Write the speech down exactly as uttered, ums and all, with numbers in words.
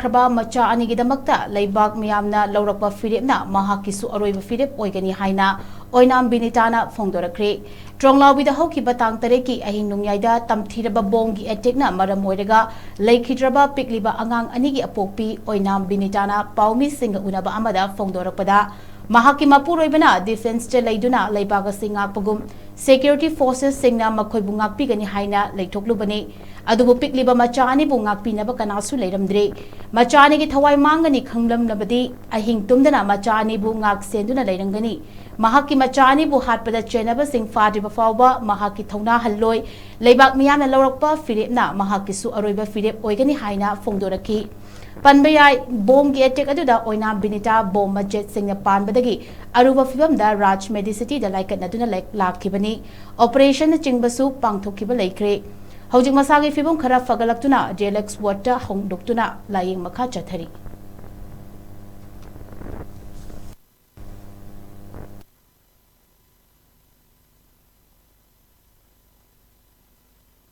ꯈ꯭ꯔꯕ ꯃꯆꯥ ꯑꯅꯤꯒꯤꯗꯃꯛꯇ ꯂꯩꯕꯥꯛ ꯃꯤꯌꯥꯝꯅ ꯂꯧꯔꯛꯄ ꯐꯤꯔꯦꯞꯅ ꯃꯍꯥꯛꯀꯤꯁꯨ ꯑꯔꯣꯏꯕ ꯐꯤꯔꯦꯞ ꯑꯣꯏꯒꯅꯤ ꯍꯥꯏꯅ ꯑꯣꯏꯅꯥꯝ ꯕꯤꯅꯤꯇꯥꯅ ꯐꯣꯡꯗꯣꯔꯛꯈ꯭ꯔꯦ꯫ ꯇ꯭ꯔꯣꯡꯂꯥꯎꯕꯤꯗ ꯍꯧꯈꯤꯕ ꯇꯥꯡ ꯇꯔꯦꯠꯀꯤ ꯑꯍꯤꯡ ꯅꯣꯡꯌꯥꯏꯗ ꯇꯝꯊꯤꯔꯕ ꯕꯣꯝꯒꯤ ꯑꯦꯇꯦꯛꯅ ꯃꯔꯝ ꯑꯣꯏꯔꯒ ꯂꯩꯈꯤꯗ꯭ꯔꯕ ꯄꯤꯛꯂꯤꯕ ꯑꯉꯥꯡ ꯑꯅꯤꯒꯤ ꯑꯄꯣꯛꯄꯤ ꯑꯣꯏꯅꯥꯝ ꯕꯤꯅꯤꯇꯥꯅ ꯄꯥꯎꯃꯤꯁꯤꯡꯒ ꯎꯅꯕ ꯑꯃꯗ ꯐꯣꯡꯗꯣꯔꯛꯄꯗ, ꯃꯍꯥꯛꯀꯤ ꯃꯄꯨꯔꯣꯏꯕꯅ ꯗꯤꯐꯦꯟꯁꯇ ꯂꯩꯗꯨꯅ ꯂꯩꯕꯥꯛ ꯑꯁꯤ ꯉꯥꯛꯄꯒꯨꯝ ꯁꯦꯀ꯭ꯌꯨꯔꯤꯇꯤ ꯐꯣꯔꯁꯦꯁꯁꯤꯡꯅ ꯃꯈꯣꯏꯕꯨ ꯉꯥꯛꯄꯤꯒꯅꯤ ꯍꯥꯏꯅ ꯂꯩꯊꯣꯛꯂꯨꯕꯅꯤ꯫ ꯑꯗꯨꯕꯨ ꯄꯤꯛꯂꯤꯕ ꯃꯆꯥ ꯑꯅꯤꯕꯨ ꯉꯥꯛꯄꯤꯅꯕ ꯀꯅꯥꯁꯨ ꯂꯩꯔꯝꯗ꯭ꯔꯦ꯫ ꯃꯆꯥ ꯑꯅꯤꯒꯤ ꯊꯋꯥꯏ ꯃꯥꯡꯒꯅꯤ ꯈꯪꯂꯝꯂꯕꯗꯤ ꯑꯍꯤꯡ ꯇꯨꯝꯗꯅ ꯃꯆꯥ ꯑꯅꯤꯕꯨ ꯉꯥꯛ ꯁꯦꯟꯗꯨꯅ ꯂꯩꯔꯝꯒꯅꯤ꯫ ꯃꯍꯥꯛꯀꯤ ꯃꯆꯥ ꯑꯅꯤꯕꯨ ꯍꯥꯠꯄꯗ ꯆꯦꯟꯅꯕꯁꯤꯡ ꯐꯥꯗ꯭ꯔꯤꯕ ꯐꯥꯎꯕ ꯃꯍꯥꯛꯀꯤ ꯊꯧꯅꯥ ꯍꯜꯂꯣꯏ꯫ ꯂꯩꯕꯥꯛ ꯃꯤꯌꯥꯝꯅ ꯂꯧꯔꯛꯄ ꯐꯤꯔꯦꯞꯅ ꯃꯍꯥꯛꯀꯤꯁꯨ ꯑꯔꯣꯏꯕ ꯐꯤꯔꯦꯞ ꯑꯣꯏꯒꯅꯤ ꯍꯥꯏꯅ ꯐꯣꯡꯗꯣꯔꯛꯈꯤ꯫ ꯄꯟꯕ ꯌꯥꯏ, ꯕꯣꯝꯒꯤ ꯑꯦꯇꯦꯛ ꯑꯗꯨꯗ ꯑꯣꯏꯅꯥꯝ ꯕꯤꯅꯤꯇꯥ ꯕꯣꯝ ꯃꯆꯦꯠꯁꯤꯡꯅ ꯄꯥꯟꯕꯗꯒꯤ ꯑꯔꯨꯕ ꯐꯤꯚꯝꯗ ꯔꯥꯖ ꯃꯦꯗꯤꯁꯤꯇꯤꯗ ꯂꯥꯏꯀꯠꯅꯗꯨꯅ ꯂꯩ-, ꯂꯥꯛꯈꯤꯕꯅꯤ꯫ ꯑꯣꯄꯔꯦꯁꯟꯅꯆꯤꯡꯕꯁꯨ ꯄꯥꯡꯊꯣꯛꯈꯤꯕ ꯂꯩꯈ꯭ꯔꯦ꯫ ꯍꯧꯖꯤꯛ ꯃꯁꯥꯒꯤ ꯐꯤꯚꯝ ꯈꯔ ꯐꯒꯠꯂꯛꯇꯨꯅ ꯖꯦꯂꯦꯛꯁ ꯋꯥꯔꯗꯇ ꯍꯣꯡꯗꯣꯛꯇꯨꯅ ꯂꯥꯌꯦꯡ ꯃꯈꯥ ꯆꯠꯊꯔꯤ꯫